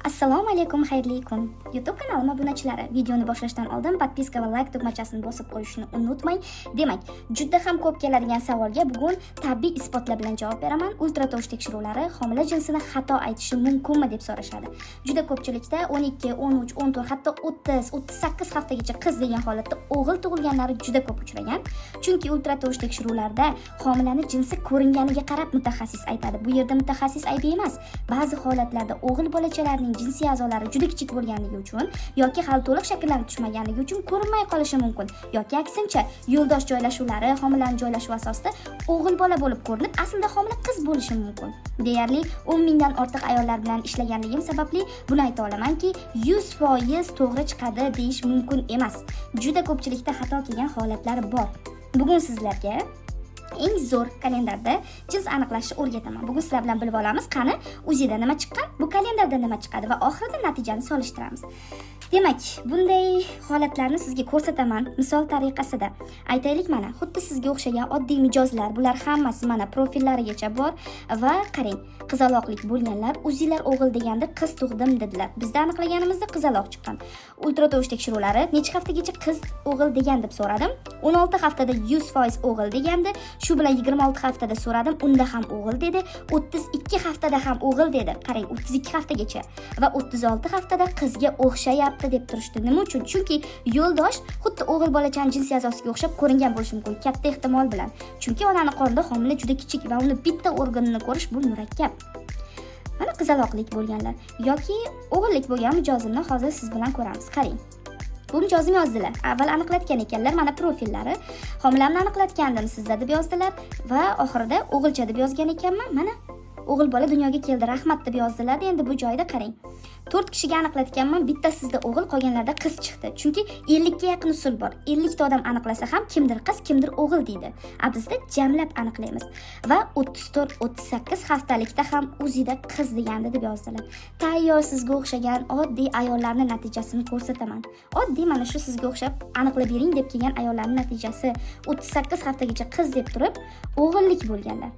Assalomu alaykum, xayrli kun. YouTube kanalim obunachilari, videoni boshlashdan oldin подписка va layk tugmachasini bosib qo'yishni unutmang. Demak, juda ham ko'p keladigan savolga bugun tabiiy isbotlar bilan javob beraman. Ultratovush tekshiruvlari homila jinsini xato aytishi mumkinmi deb so'rashadi. Juda ko'pchilikda 12, 13, 14, hatto 30, 38 haftagacha qiz degan holatda o'g'il tug'ilganlari juda ko'p uchragan. Chunki ultratovush tekshiruvlarida homilani jinsi ko'ringaniga qarab mutaxassis aytadi. Bu yerda mutaxassis aybi emas. Ba'zi holatlarda o'g'il bolachalarning jinsiy a'zolari juda kichik bo'lganligi uchun yoki hali to'liq shakllanib tushmaganligi uchun ko'rinmay qolishi mumkin yoki aksincha, yo'ldosh joylashuvlari, homilani joylashuvi asosida o'g'il bola bo'lib ko'rinib, aslida homila qiz bo'lishi mumkin. Deyarli 10 mingdan ortiq ayollar bilan ishlaganligim sababli buni ayta olamanki, 100% to'g'ri chiqadi deyish mumkin emas. Juda ko'pchilikda xato kelgan holatlar bor. Bugun sizlarga eng zo'r kalendarda jins aniqlashni o'rgataman. Bugun sizlar bilan bilib olamiz, qani УЗИ da nima chiqqan, bu kalendarda nima chiqadi va oxirida natijani solishtiramiz. Demak, bunday holatlarni sizga ko'rsataman misol tariqasida. Aytaylik, mana xuddi sizga o'xshagan oddiy mijozlar, bular hammasi mana profillarigacha bor va qarang, qizaloqlik bo'lganlar, УЗИ lar o'g'il deganda qiz tug'dim dedilar. Bizda aniqlaganimizda qizaloq chiqqan. Ultratovush tekshiruvlari necha haftagacha qiz, o'g'il degan deb so'radim. 16 haftada 100% o'g'il degandi. Shu bilan 26 haftada so'radim, unda ham o'g'il dedi. 32 haftada ham o'g'il dedi. Qarang, 32 haftagacha va 36 haftada qizga o'xshayapti deb turishdi. Nima uchun? Chunki yo'ldosh xuddi o'g'il bolachani jinsiy a'zosiga o'xshab ko'ringan bo'lishi mumkin katta ehtimol bilan. Chunki onani qornida homila juda kichik va uni bitta organini ko'rish bu murakkab. Mana qizaloqlik bo'lganlar yoki o'g'illik bo'lgan mijozimni hozir siz bilan ko'ramiz. Qarang. Bu mijozim yozdilar. Avval aniqlatgan ekanlar, mana profillari. Homilamni aniqlatgandim sizda deb yozdilar va oxirida o'g'ilcha deb yozgan ekanman. Mana o'g'il bola dunyoga keldi, rahmat deb yozdilar. Endi bu joyda qarang, to'rt kishiga aniqlatganman, bitta sizda o'g'il, qolganlarda qiz chiqdi. Chunki 50 ga yaqin usul bor, 50 ta odam aniqlasa ham kimdir qiz, kimdir o'g'il deydi. A bizda jamlab aniqlaymiz. Va 34-38 haftalikda ham УЗИ da qiz degandi deb yozdilar. Tayyor sizga o'xshagan oddiy ayollarni natijasini ko'rsataman. Oddiy mana shu sizga o'xshab aniqlab bering deb kelgan ayollarni natijasi: 38 haftagacha qiz deb turib, o'g'illik bo'lganlar.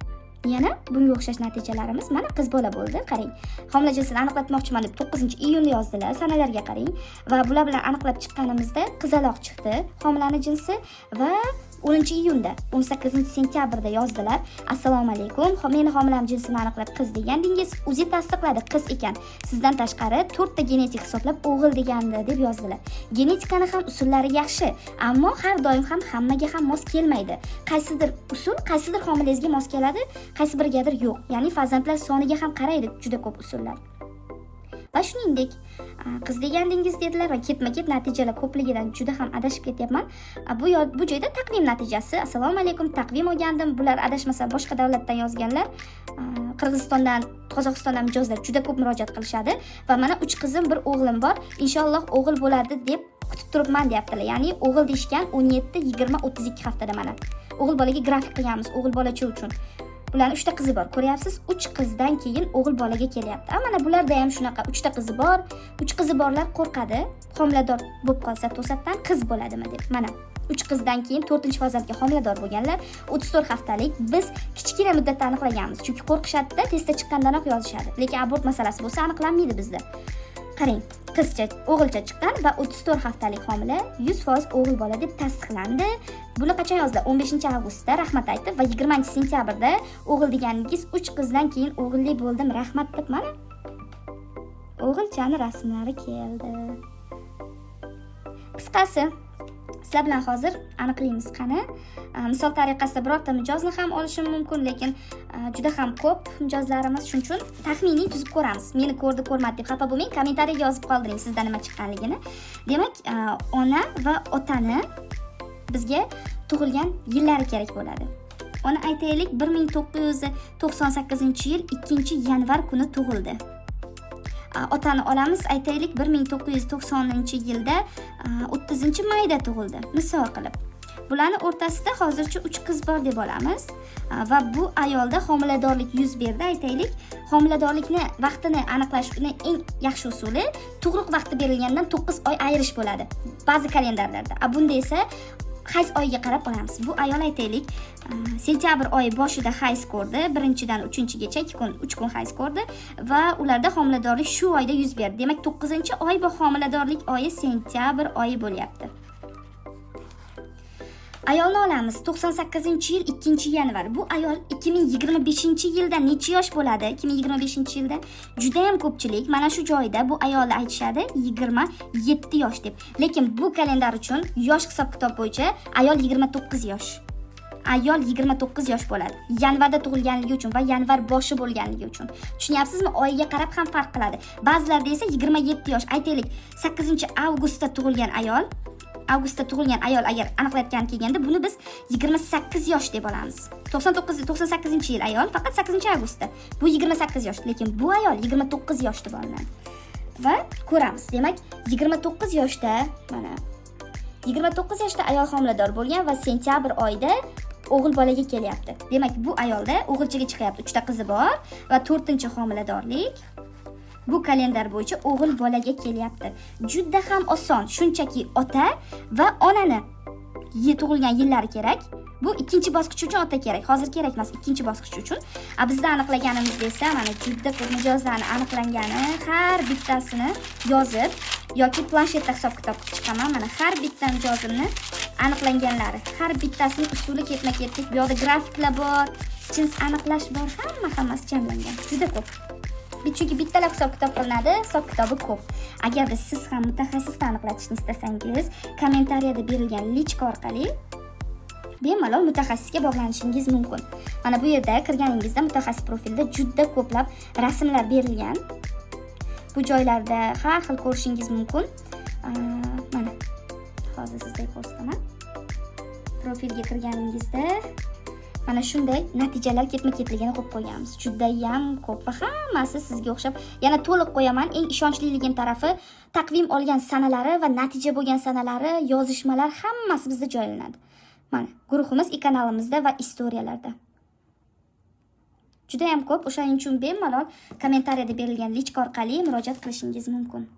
Yana bunga o'xshash natijalarimiz, mana qiz bola bo'ldi. Qarang, homila jinsini aniqlatmoqchiman deb 9-iyunda yozdilar, sanalarga qarang. Va bular bilan aniqlab chiqqanimizda qizaloq chiqdi homilani jinsi. Va 10-iyunda, 18-sentyabrda yozdilar: "Assalomu alaykum, meni homilam jinsini aniqlab qiz degandingiz, УЗИ tasdiqladi, qiz ekan. Sizdan tashqari to'rtta genetik hisoblab o'g'il degandi" deb yozdilar. Genetikani ham usullari yaxshi, ammo har doim ham hammaga ham mos kelmaydi. Qaysidir usul qaysidir homilangizga mos keladi, qaysi birigadir yo'q. Ya'ni farzandlar soniga ham qaraydi juda ko'p usullar. Va shuningdek, qiz degandingiz dedilar va ketma ket natijalar ko'pligidan juda ham adashib ketyapman. Bu joyda taqvim natijasi. "Assalomu alaykum, taqvim olgandim." Bular adashmasam boshqa davlatdan yozganlar. Qirg'izistondan, Qozog'istondan mijozlar juda ko'p murojaat qilishadi. Va mana uch qizim, bir o'g'lim bor, inshaalloh o'g'il bo'ladi deb kutib turibman deyaptilar. Ya'ni o'g'il deyishgan 17, 20, 32 haftada. Mana o'g'il bolaga grafik qilganmiz, o'g'il bolacha uchun. Bularni uchta qizi bor, ko'ryapsiz, uch qizdan keyin o'g'il bolaga kelyapti. A mana bularda ham shunaqa, uchta qizi bor. Uch qizi borlar qo'rqadi, homilador bo'lib qolsa to'satdan qiz bo'ladimi deb. Mana uch qizdan keyin to'rtinchi farzandga homilador bo'lganlar, 34 haftalik. Biz kichkina muddatda aniqlaganmiz, chunki qo'rqishadida, testda chiqqandanoq yozishadi. Lekin abort masalasi bo'lsa, aniqlanmaydi bizda. Qarang, qizcha, o'g'ilcha chiqqan va 34 haftalik homila 100% o'g'il bola deb tasdiqlandi. Buni qachon yozdi? 15 avgustda rahmat aytib va 20 sentyabrda o'g'il deganingiz, uch qizdan keyin o'g'illi bo'ldim, rahmat deb mana o'g'ilchani rasmlari keldi. Qisqasi, sizlar bilan hozir aniqlaymiz. Qani, misol tariqasida birorta mijozni ham olishim mumkin, lekin juda ham ko'p mijozlarimiz, shuning uchun taxminiy tuzib ko'ramiz. Meni ko'rdi, ko'rmadi deb xafa bo'lmang, kommentariyaga yozib qoldiring sizda nima chiqqanligini. Demak, ona va otani bizga tug'ilgan yillari kerak bo'ladi. Ona, aytaylik, 1998-yil 2 yanvar kuni tug'ildi. Otani olamiz, aytaylik, 1990-yilda 30 mayda tug'ildi, misol qilib. Bularni o'rtasida hozircha uch qiz bor deb olamiz. Va bu ayolda homiladorlik yuz berdi, aytaylik. Homiladorlikni vaqtini aniqlashni eng yaxshi usuli tug'ruq vaqti berilgandan 9 oy ayirish bo'ladi ba'zi kalendarlarda. A bunda esa Hayz oyiga qarab olamiz. Bu ayol, aytaylik, sentyabr oyi boshida hayz ko'rdi, 1-dan 3-gacha 2 kun, 3 kun hayz ko'rdi va ularda homiladorlik shu oyda yuz berdi. Demak, 9-oy bu homiladorlik oyi, sentyabr oyi bo'lyapti. Ayolni olamiz, 98-yil 2 yanvar. Bu ayol 2025-yilda necha yosh bo'ladi? 2025-yilda judayam ko'pchilik mana shu joyda bu ayolni aytishadi 27 yosh deb. Lekin bu kalendar uchun yosh hisob kitob bo'yicha ayol 29 yosh. Ayol 29 yosh bo'ladi yanvarda tug'ilganligi uchun va yanvar boshi bo'lganligi uchun. Tushunyapsizmi? Oyiga qarab ham farq qiladi. Ba'zilarda esa 27 yosh. Aytaylik, 8 avgustda tug'ilgan ayol, avgustda tug'ilgan ayol agar aniqlayotgan kelganda, buni biz 28 yosh deb olamiz. 99, 98-yil ayol, faqat 8 avgustda, bu 28 yosh, lekin bu ayol 29 yosh deb olinadi va ko'ramiz. Demak, 29 yoshda, mana, 29 yoshda ayol homilador bo'lgan va sentyabr oyida o'g'il bolaga kelyapti. Demak, bu ayolda o'g'ilchaga chiqyapti. Uchta qizi bor va to'rtinchi homiladorlik. Bu kalendar bo'yicha o'g'il bolaga kelyapti. Juda ham oson, shunchaki ota va onani tug'ilgan yillari kerak. Bu ikkinchi bosqich uchun ota kerak, hozir kerak emas ikkinchi bosqich uchun. A bizda aniqlaganimizda esa mana juda ko'p mijozlarni aniqlangani, har bittasini yozib yoki planshetda hisob kitob qilib chiqaman. Mana, har bitta mijozimni aniqlanganlari, har bittasini usuli ketma ketlik. Bu yoqda grafiklar bor, jins aniqlash bor, hammasi jamlangan, juda ko'p. Chunki bittalab hisob kitob qilinadi, hisob kitobi ko'p. Agarda siz ham mutaxassisni aniqlatishni istasangiz, kommentariyada berilgan личка orqali bemalol mutaxassisga bog'lanishingiz mumkin. Mana bu yerda kirganingizda mutaxassis profilida juda ko'plab rasmlar berilgan. Bu joylarda har xil ko'rishingiz mumkin. Mana, hozir sizga ko'rsataman. Profilga kirganingizda mana shunday natijalar ketma ketligini qo'yib qo'yganmiz. Judayam ko'p va hammasi sizga o'xshab. Yana to'liq qo'yaman. Eng ishonchliligim tarafi, taqvim olgan sanalari va natija bo'lgan sanalari, yozishmalar, hammasi bizda joylanadi. Mana, guruhimiz и kanalimizda va istoriyalarda judayam ko'p. O'shaning uchun bemalol kommentariyada berilgan личка orqali murojaat qilishingiz mumkin.